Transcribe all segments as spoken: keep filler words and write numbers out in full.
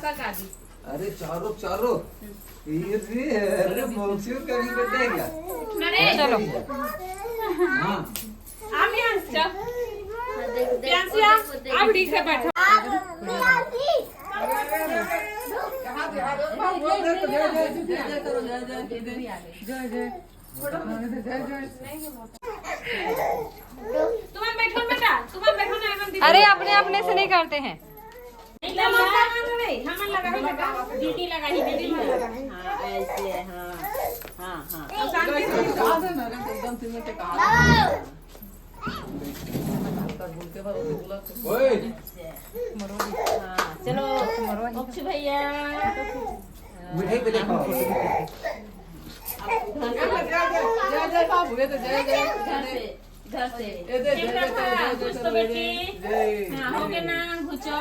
अरे चारो, चारो। ये रे, अरे मोक्षी का भी बर्थडे है क्या? अरे चलो। हाँ। आप यहाँ चल। प्रियांशिया, आप ठीक से बैठो। तुम बैठो बेटा, तुम बैठो ना, एमन दीदी। अरे अपने अपने से नहीं करते हैं। नहीं, नहीं, नहीं, नहीं, हमन लगा है बेटा। दीदी लगा ही, दीदी मन लगा है। हाँ, ऐसे, हाँ, हाँ, हाँ। अब शांति से एकदम सीने से कहा। ओए। हाँ, चलो, मोक्षी भैया। मिठाई पहले खाओ। जय, जय, जय, बाबू, ये तो जय, जय, घर से, घर से। ये दे, जय, जय, जय, जय, कुछ तो जय, बेटी। जय। हाँ, हो गया ना, घुचो।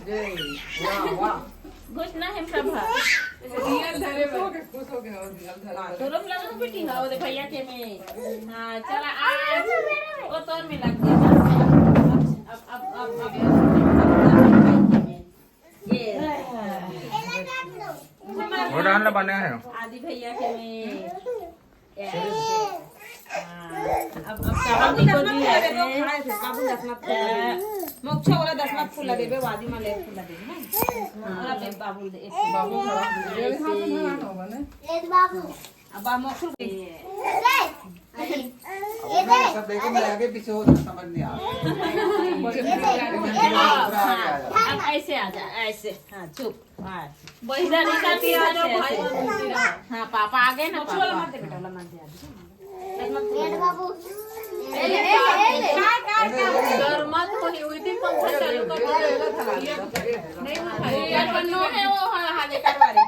जय। वाह, वाह। घुस ना है प्रभा। रियल धरे खुश हो गए, खुश हो गए, और रियल धरे। हाँ, तो लोग लगा बेटी, हाँ, वो दे भैया के में। हाँ, चला आज। वो तोर में लग गया। अब, अब, अब, अब, ये। वो डालना बने हैं। आदि भैया के में। हाँ, अब, अब बाबू चावल भी को दसमत दिया फूल लगे, वो है। खड़ा है, बाबू दसमत फूल लगे। अ, मोक्षा वाला दसमत फूल लगे, बे, वादी माले फूल लगे, ना? हाँ, वाला बे, बाबू दे, एक बाबू खड़ा है। ऐसे। ये बाबू। अब बाबू मोक्षा ये। ये दे। अब मैं सब देखो, मैं आगे पीछे हो, समझ नहीं आ रहा। ये दे। ये दे। अब ऐसे आ जा, ऐसे। हाँ, चुप। हाँ। बहिरा नहीं जाती, आ जाओ, ऐसे, भाई ऐसे। बन के रहो। हाँ, पापा आ गए ना, मोक्षा वाला पापा। मत दे बेटा, वाला मत दे अभी। ये बाबू। ए, ए, ए, ए, ए। डर मत हो, ही उल्टी पंखा चालू कर दे। नहीं उठाई। यार, पर नो है वो, हाँ, हाँ, लेकर मारे।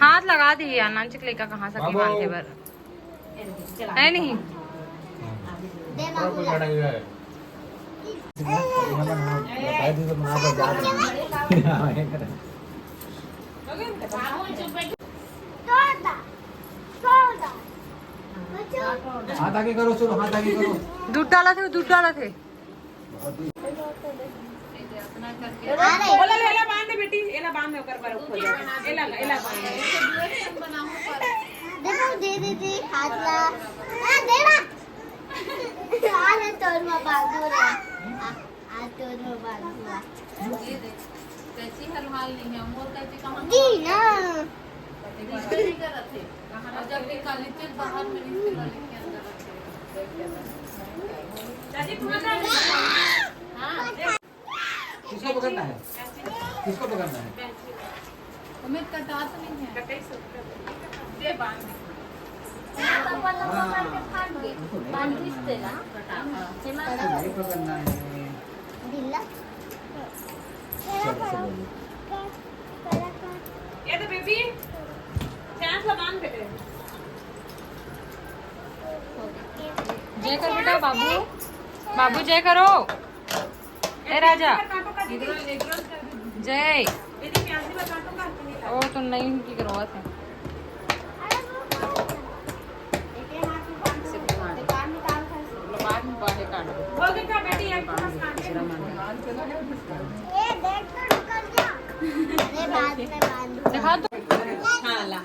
हाथ लगा दिए यार, नानचिक लइका कहाँ से बाबू। मांगे बर। है नहीं? दे बाबू ला। हाथ आगे करो, चलो, हाथ आगे करो। दूध डाला थे, दूध डाला थे। अरे। ओला, एला बांध दे बेटी, एला बांध दे, ओकर बर हो जाए। एला, एला बांध दे। देखो, दे दे दे, हाथ ला। हाँ, दे ना। अरे, तोर में बांधू रे। आ, आ, तोर में बांधू रे। ये देख, कैंची हर हाल नहीं है, मोर कैंची कहाँ दी ना। निकल नहीं करत हे। और जब भी कॉलेज के बाहर में निकल, कॉलेज के अंदर रखे। हाँ। किसको पकड़ना है? किसको पकड़ना है? हमें कटा तो नहीं है। दे बांध। हाँ। बांध दे ना। कटा। नहीं पकड़ना है। ढीला। चलो, चलो। ये तो बेबी, चांस ला बांध बेटे। जय कर बेटा, बाबू, बाबू जय करो। ए राजा। जय। ओ तो नहीं की करवाते। बाद में बाहर काट दो। बोल दे क्या बेटी, एक बार बांध दो, दूसरा मांग लो। ये देख तो निकल गया। अरे बाद में बांध दो। दिखा तो। हाँ, ला।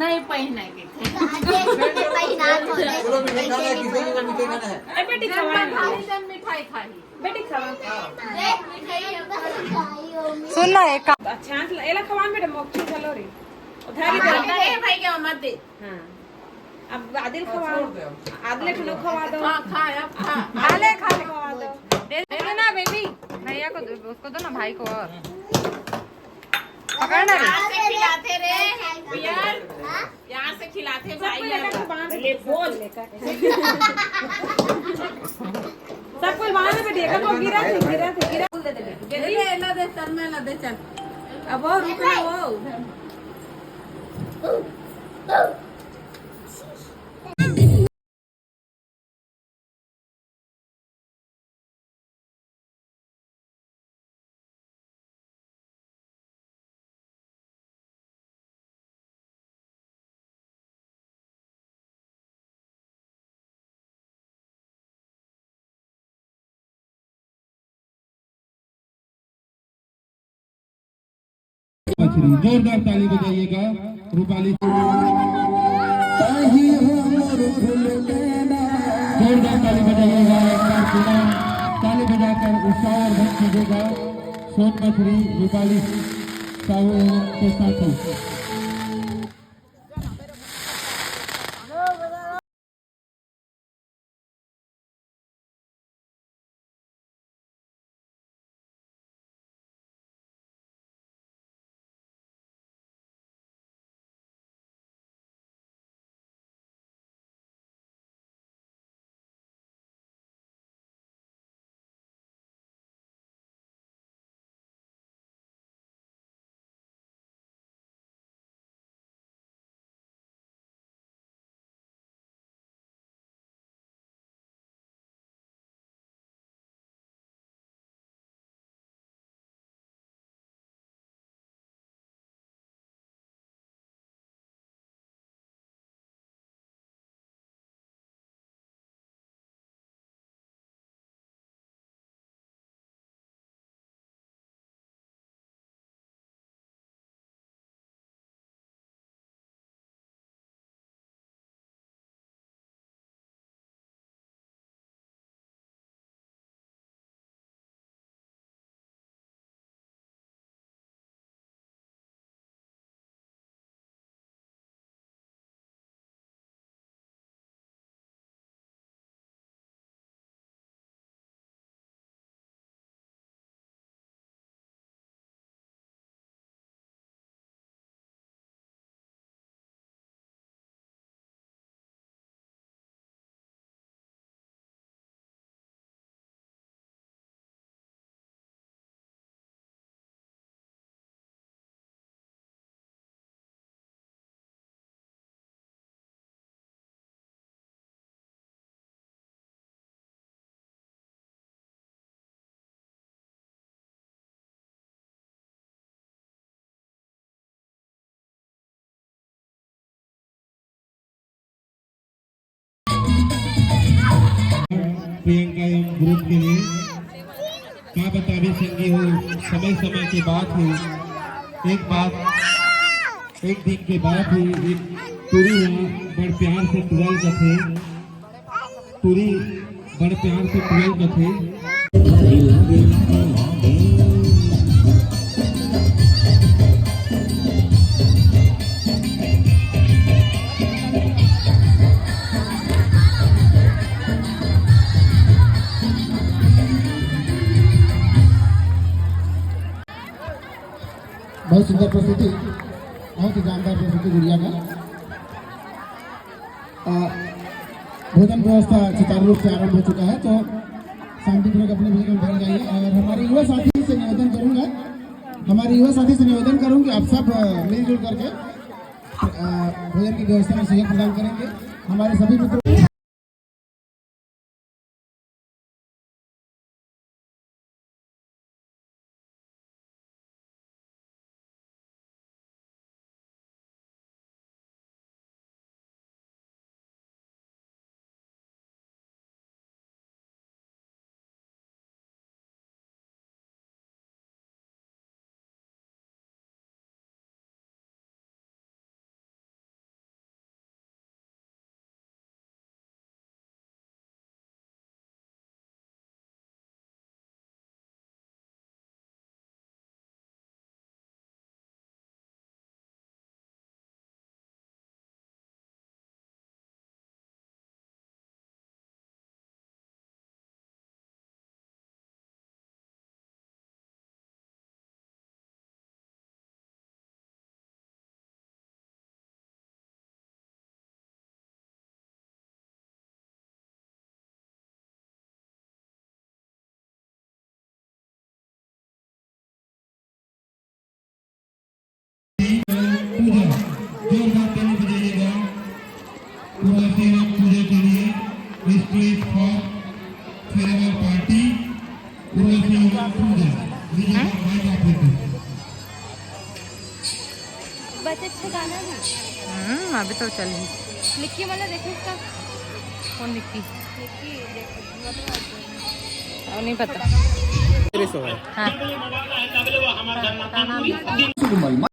नहीं पहना के। आज ये पहना तो दे। चलो, मिठाई खाना है, किसी को मिठाई खाना है? ए, बेटी, जब खवा। मैं खाई, जब मिठाई खाई। बेटी, खवा। देख, मिठाई है। सुन ना, एक काम। अच्छा, एला खवान बेटा, मोक्षी चलो रे। उधारी हाँ, दे। अरे भाई, क्या मत दे। हाँ। अब आदिल खवा। छोड़ दे अब। आदिल ठुलो खवा दो। हाँ, खा, अब खा। खा ले, खा ले। खवा दो। दे दे ना बेबी, भैया को दो, उसको दो ना, भाई को। और पकड़ ना रे। प्यार से खिलाते रे, यार। प्यार से खिलाते भाई। ले, बोल। सब कोई वहां पे देखा तो गिरा थे, गिरा थे, गिरा। बोल दे दे बेटी। ले, ले, ले, दे, चल, मैं ला दे, चल। अब वो रुक ना, वो उधर। मछली, जोरदार ताली बजाइएगा रूपाली। जोरदार ताली बजाइएगा एक बार पूनम, ताली बजाकर उत्साहवर्धन कीजिएगा सोन मछली रूपाली साहू एवं के साथ ही। प्रियंका एवं ग्रुप के लिए का बताबे संगी हो, समय समय के बात हे, एक बात, एक दिन के बात हे, एक टूरी ह बड़ प्यार से टूरा ल कथे, टूरी बड़ प्यार से टूरा ल कथे। बहुत सुंदर प्रस्तुति, बहुत ही जानदार प्रस्तुति गुड़िया का। अ, भोजन व्यवस्था सुचारू रूप से आरंभ हो चुका है, तो शांतिपूर्वक अपने भोजन में बैठ जाइए। और हमारे युवा साथी से निवेदन करूंगा, हमारे युवा साथी से निवेदन करूंगा कि आप सब, अ, मिलजुल करके, अ, भोजन की व्यवस्था में सहयोग प्रदान करेंगे। हमारे सभी मित्रों पूजा, जोरदार ताली बजाइएगा। पूजा के लिए, स्टेज फॉर फेयरवेल पार्टी। पूजा, पूजा। लीजिए, माइक आप लेते हैं। बस अच्छा गाना है। हम्म, अभी तो चल ही। निक्की वाला देखो इसका। कौन निक्की? निक्की, देखो, मतलब वो नहीं पता। तेरे सो है। हाँ। Kumal